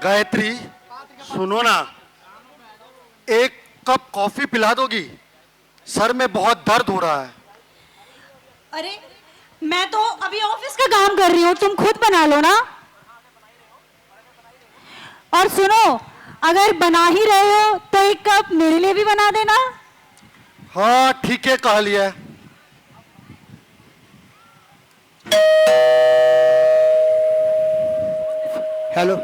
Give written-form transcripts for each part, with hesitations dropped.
गायत्री सुनो ना, एक कप कॉफी पिला दोगी? सर में बहुत दर्द हो रहा है। अरे मैं तो अभी ऑफिस का काम कर रही हूँ, तुम खुद बना लो ना। और सुनो, अगर बना ही रहे हो तो एक कप मेरे लिए भी बना देना। हाँ ठीक है, कह लिया। हेलो।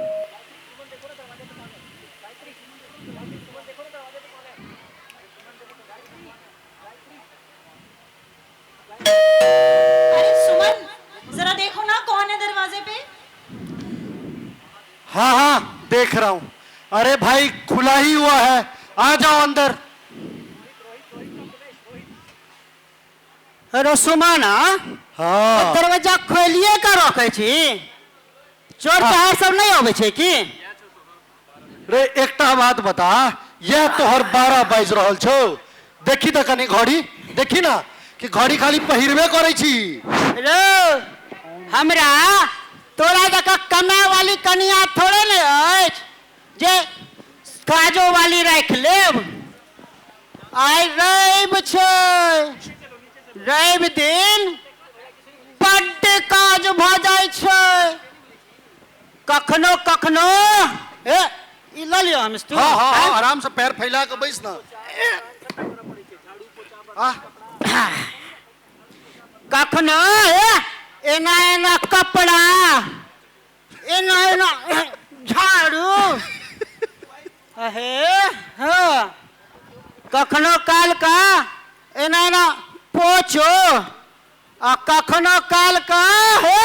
अरे सुमन, जरा देखो ना कौन है दरवाजे पे। हाँ हाँ देख रहा हूँ। अरे भाई खुला ही हुआ है, आ जाओ अंदर। अरे सुमन, हाँ दरवाजा खोलिए के रखे छी? चोर चहार सब नहीं अबै छै की? रे एकटा बात बता, यह तोहर 12 बाजि रहल छौ, देखी तऽ कनि घड़ी देखी ना कि घड़ी खाली पहिरबे करै छी। रे हमरा तोरा जकाँ कमाय वाली कनिया थोड़े ने अछि जे काजो वाली राखि लेब। आइ रवि छै, रवि दिन बड्ड काज भऽ जाइ छै। कखनो कखनो ए ई लऽ लिअ हम स्टूल। हाँ हाँ हाँ, आराम से पैर फैला के बैस ना। आ कखनो ए एना एना कपड़ा, एना एना झाड़ू, अहे हाँ, कखनो काल का एना एना पोछो, आ कखनो काल का हे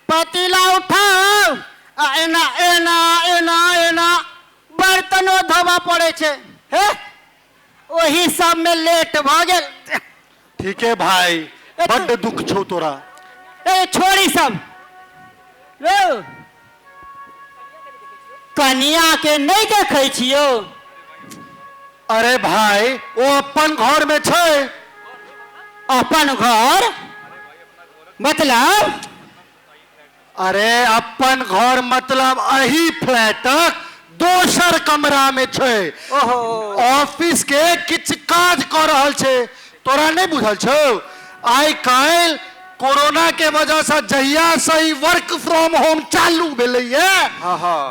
पतीला उठाउ आ एना एना एना एना बर्तनो धोबऽ पड़ै छै। हे ओही सबमे लेट भऽ गेल। ठीक है भाई, बड्ड दुख छौ तोरा। ए छोड़ी सब रौ, कनिया के नहि देखै छियौ? अरे भाई ओ अपन घर में छै। अपन घर मतलब? अरे अपन घर मतलब अही फ्लैटक दोसर कमरा में छै। ओहो। ऑफिस के किछु काज कऽ रहल छै। तोरा नहि बुझल छौ, आइ काल्हि कोरोना के वजह से जहिया से ई वर्क फ्रॉम होम चालू भेलैया,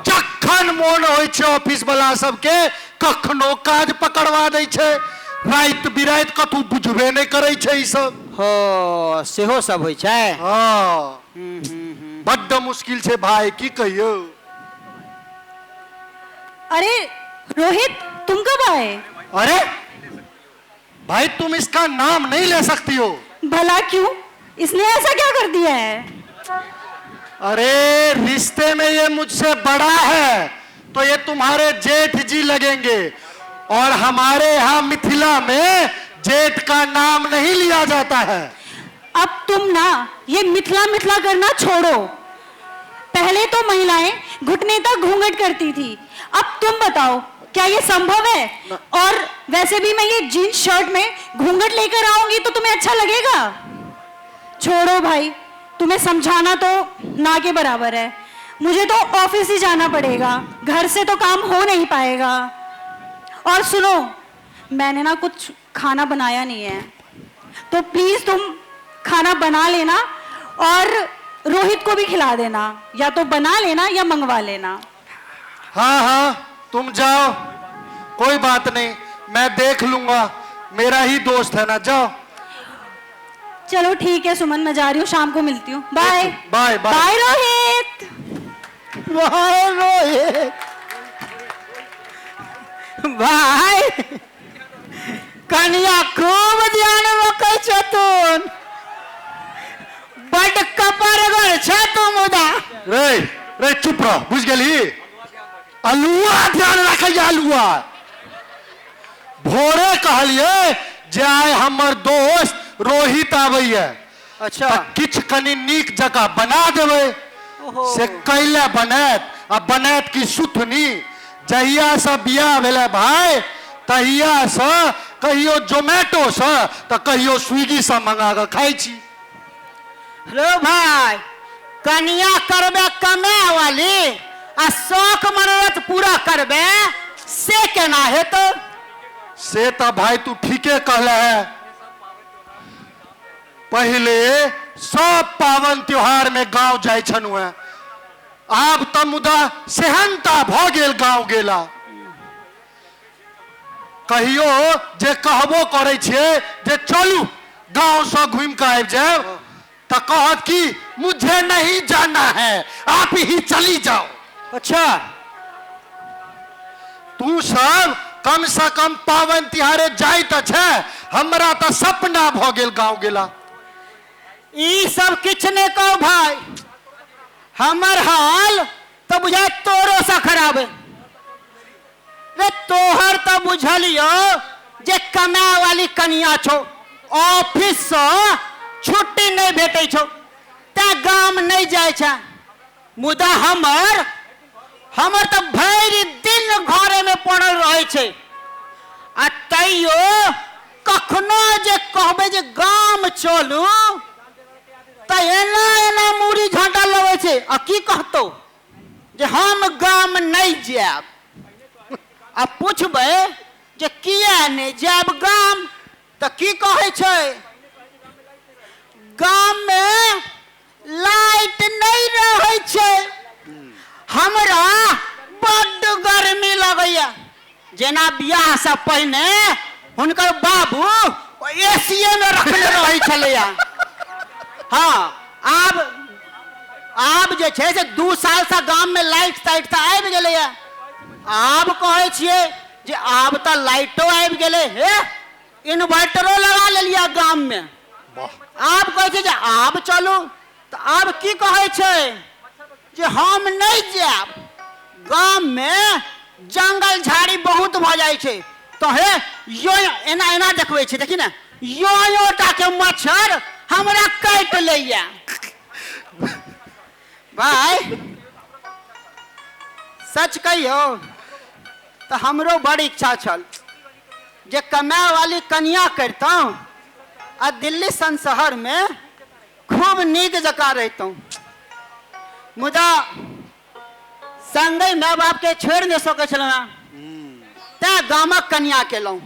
जखन मोन होइ छै ऑफिस वाला सबके कखनो काज पकड़वा दै छै, राति बिराति कतहु बुझबे नहि करै छै ई सब। हो, सेहो सब होइ छै। हँ, बड्ड मुश्किल छै भाई, की कहियौ। अरे रोहित, तुम कब आए? अरे भाई तुम इसका नाम नहीं ले सकती हो। भला क्यों, इसने ऐसा क्या कर दिया है? अरे रिश्ते में ये मुझसे बड़ा है तो ये तुम्हारे जेठ जी लगेंगे, और हमारे यहाँ मिथिला में जेठ का नाम नहीं लिया जाता है। अब तुम ना ये मिथिला मिथिला करना छोड़ो। पहले तो महिलाएं घुटने तक घूंघट करती थी, अब तुम बताओ क्या ये संभव है? और वैसे भी मैं ये जीन्स शर्ट में घूंघट लेकर आऊंगी तो तुम्हें अच्छा लगेगा? छोड़ो भाई, तुम्हें समझाना तो ना के बराबर है। मुझे तो ऑफिस ही जाना पड़ेगा, घर से तो काम हो नहीं पाएगा। और सुनो, मैंने ना कुछ खाना बनाया नहीं है, तो प्लीज तुम खाना बना लेना और रोहित को भी खिला देना, या तो बना लेना या मंगवा लेना। हाँ हाँ तुम जाओ, कोई बात नहीं, मैं देख लूंगा, मेरा ही दोस्त है ना, जाओ। चलो ठीक है सुमन, मैं जा रही हूँ, शाम को मिलती हूँ। Bye bye bye bye Rohit. Bye Rohit. भाई कनिया खूब ध्यान रखै छथुन, बड्ड कपरगर छ तू मुदा। रे रे चुप रह, बुझ गेली? अलुआ ध्यान रखैया अलुआ। भोरे कहलिए जे आइ हमर दोस्त रोहित आबैया। अच्छा। तऽ किछु कनि नीक जकाँ बना देबै। से कैले बनायत आ बनायत की सुथनी। जहियासँ बियाह भेलै भाय तहियासँ कहियो जोमैटोसँ तऽ कहियो स्विगीसँ मंगा कऽ खाइ छी। रो भाय, कनिया करबे कमाय वाली आ शौक मनोरथ पूरा करबे से केना हेतौ? से तऽ भाई तू ठीके कहले है। पहिले सब पावन त्योहार में गांव जाइ छनु है, आब तऽ मुदा सेहनता भऽ गेल गांव गेला। कहियो जे कहबो करै छियै जे चलू गांव से घूमि कऽ आबि जायब, तऽ कहत कि मुझे नहीं जाना है, आप ही चली जाओ। अच्छा। तू सब कम से कम पावन तिहारे जाय तऽ छै, हमरा तऽ सपना भऽ गेल गांव गेला। ई सब किछु नहि कहू भाई, हमर हाल तऽ बुझाय तोरो से खराब है। रे तोहर तऽ बुझलियो जे कमाए वाली कनिया छौ, ऑफिस से छुट्टी नहीं भेटै छौ, तैं गाम नहीं जाइ छै। मुदा हमर हमर तऽ भरि दिन घरे में पड़ल रहै छै, आ तैयो कखनो जे कहबै जे गाम चलू तऽ एना एना मूड़ी झाँटा लगै छै, आ की कहतौ जे हम गाम नहि जायब। आ पुछबै जे किया नहि जायब गाम, तऽ की कहै छै, गाममे लाइट नहि रहै छै, हमरा बड्ड गर्मी लगैया। जेना बियाहसँ पहिने हुनकर बाबू एसीए मे रखने रहै छलैया। हाँ, आब आब जे छै से 2 सालसँ गाममे लाइट ताइट तऽ आबि गेलैया। आब कहै छियै जे आब तऽ लाइटो आबि गेलै, हे इन्वर्टरो लगा लेलियै गाममे। आब कहै छै जे आब चलू, तऽ आब की कहै छै जे हम नहि जायब, गाममे जंगल झाड़ी बहुत भऽ जाइ छै। तऽ हे यो एना एना देखबै छै, देखी ने यो यो टाके मच्छर हमरा काटि लैया। भाई सच कहियौ तऽ हमरो बड़ इच्छा छल जे कमाए वाली कनिया करितहुँ आ दिल्ली सन शहरमे खूब नीक जकाँ रहितहुँ, मुदा संगे माय बापके छोड़ि नहि सकै छलहुँ हेँ, तैँ गामक कनिया केलहुँ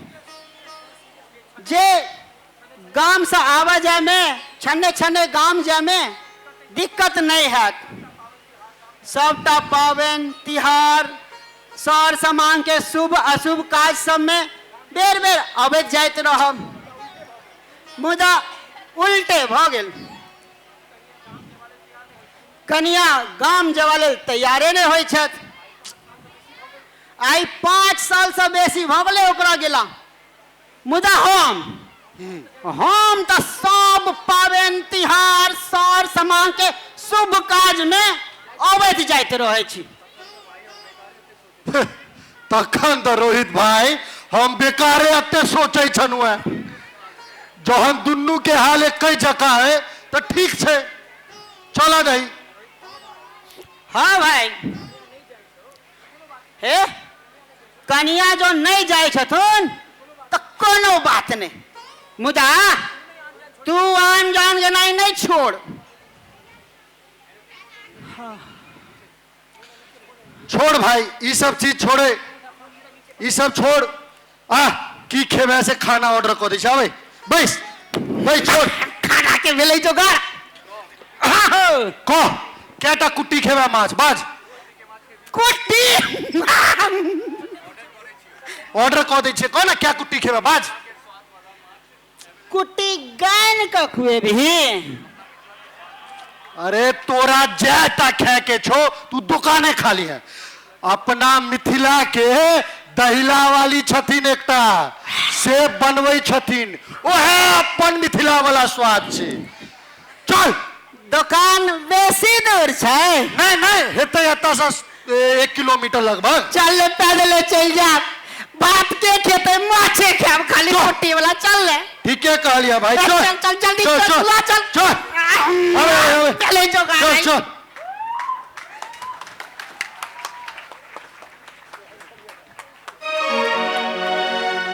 जे गामसँ आबऽ जायमे छन्ने छन्ने गाम जायमे दिक्कत नहि हैत। सबटा पाबनि तिहार सर समांगके शुभ अशुभ काज सबमे बेर बेर अबैत जाइत रहब, मुदा उल्टे भऽ गेल। कनिया गाम जेबा लेल तैयारे नहि होइ छथि। आइ 5 सालसँ बेसी भऽ गेलै ओकरा गेला, मुदा हम तऽ सब पाबनि तिहार सर समांगके शुभ काजमे अबैत जाइत रहै छी। तखन तऽ रोहित भाई हम बेकारे एते सोचै छलहुँ हेँ, जहन दुनू के हाल एके जकाँ है तऽ ठीक छै, चलऽ दही। हाँ भाई, हे कनिया जो नहीं जाए छथुन तऽ कोनो बात नहीं, मुदा तू आन जान गेनाइ नहीं छोड़। छोड़ भाई ई सब चीज छोड़े, ई सब छोड़। आ की खेबै से खाना ऑर्डर कऽ दै छै, आबै बैस बैस, छोड़ खाना के भेलै जोगाड़। कह कएटा कुट्टी खेबै माछ, बाज। कुट्टी ऑर्डर कऽ दै छियै, कह ने क्या कुट्टी खेबै, बाज। कुट्टी गानि कऽ खुएबही? अरे तोरा जैटा खाए के छो तू दुकाने खाली है। अपना मिथिला के दहिला वाली छथिन एकटा, से बनबै छथिन, ओहे अपन मिथिला वाला स्वाद छै। चल। दुकान बेसी दूर छै? नहीं नहीं, हेतै एतऽ से 1 किलोमीटर लगभग। चल पैदले चलि जायब, भात के खेतै माछे खायब खाली रोटी वाला। चल ले। ठीके कहलियै भाई, चल चल चल चल जल्दी चल चल चल चल चल। अबे अबे चले जोगाड़। चल चल।